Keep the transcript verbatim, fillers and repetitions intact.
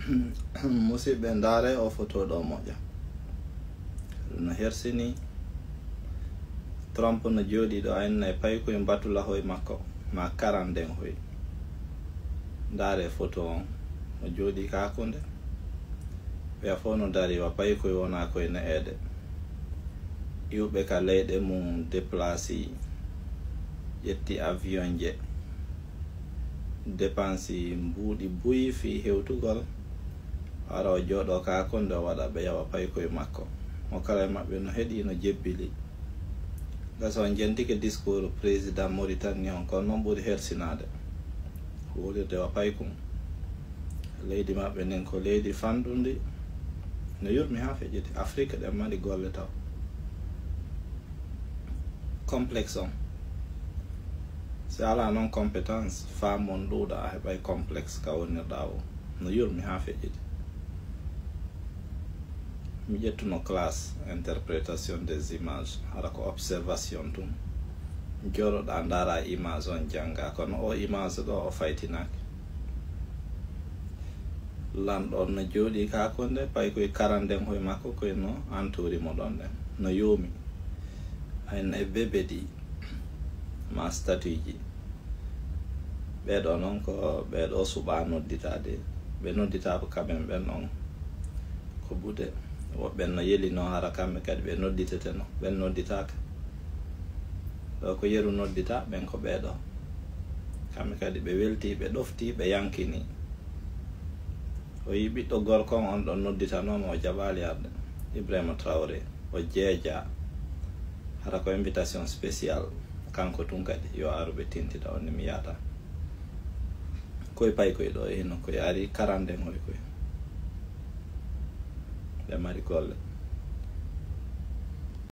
Musidɓe, ndaare o foto ɗo moƴƴa. Ɗum no hersini. Trump no jooɗi ɗo, ayna e paykoy mbatulahoy makko, ma karanden hoy. Ndaare foto on, no jooɗi ka hakkunde. Ɓeya fof no dari wa paykoy wona koye ne'eede. Iwɓe ka leyɗe mum deplasi, ƴetti avion je, depansi mbuuɗi buyi fii hewtugol. Ara o jooɗo ka hakkunde o waɗa ɓe yawa paykoy makko. Mo kala e maɓɓe no heɗi no jebbili. Gasa on jentike discours président Mauritanie on, kono noon ɓuri hersinaade. Wuuride wa paykum. Leydi maɓɓe ndin ko leydi fanɗundi. No yurmi haa feƴƴiti. Afrique ɗen mari golle taw. Complexe on. Si alaa noon compétence, faam on ɗuuɗa, a heɓay complexe ka wonirɗa o. No yurmi haa feƴƴiti. Mi ƴettuno classe interprétation des images, hara ko observation tun. Jooɗoɗa ndaara image on jannga, kono o image ɗo o faytinaaki. Lanɗo on no jooɗi ka hakkunde, pay koye karanden hoy makko koye no antori mo ɗon ɗen. No yoomi. Ayna e bebedi ma statut ji. Ɓee ɗoo noon ko ɓee ɗoo suɓaa nodditaade. Ɓe nodditaako kamen ɓen on ko buuɗe. Woɓɓe no yelinoo hara kamɓe kadi ɓe nodditeteno, ɓen nodditaaka. Ɗoo ko yeru nodditaa ɓen ko ɓee ɗoo. Kamɓe kadi ɓe weltii, ɓe ɗoftii, ɓe yankinii. O yii ɓiɗɗo gorko on, on ɗon nodditanoo mo, o jaɓaali arde. Ibrahima Traoré, o jeejaa. Hara ko invitation spécial. Kanko tun kadi, yo aru ɓe tintita, on ni mi yaata. Koye pay koye ɗoo, e hino koye ari karanden hoy koye. Ɓe mari golle.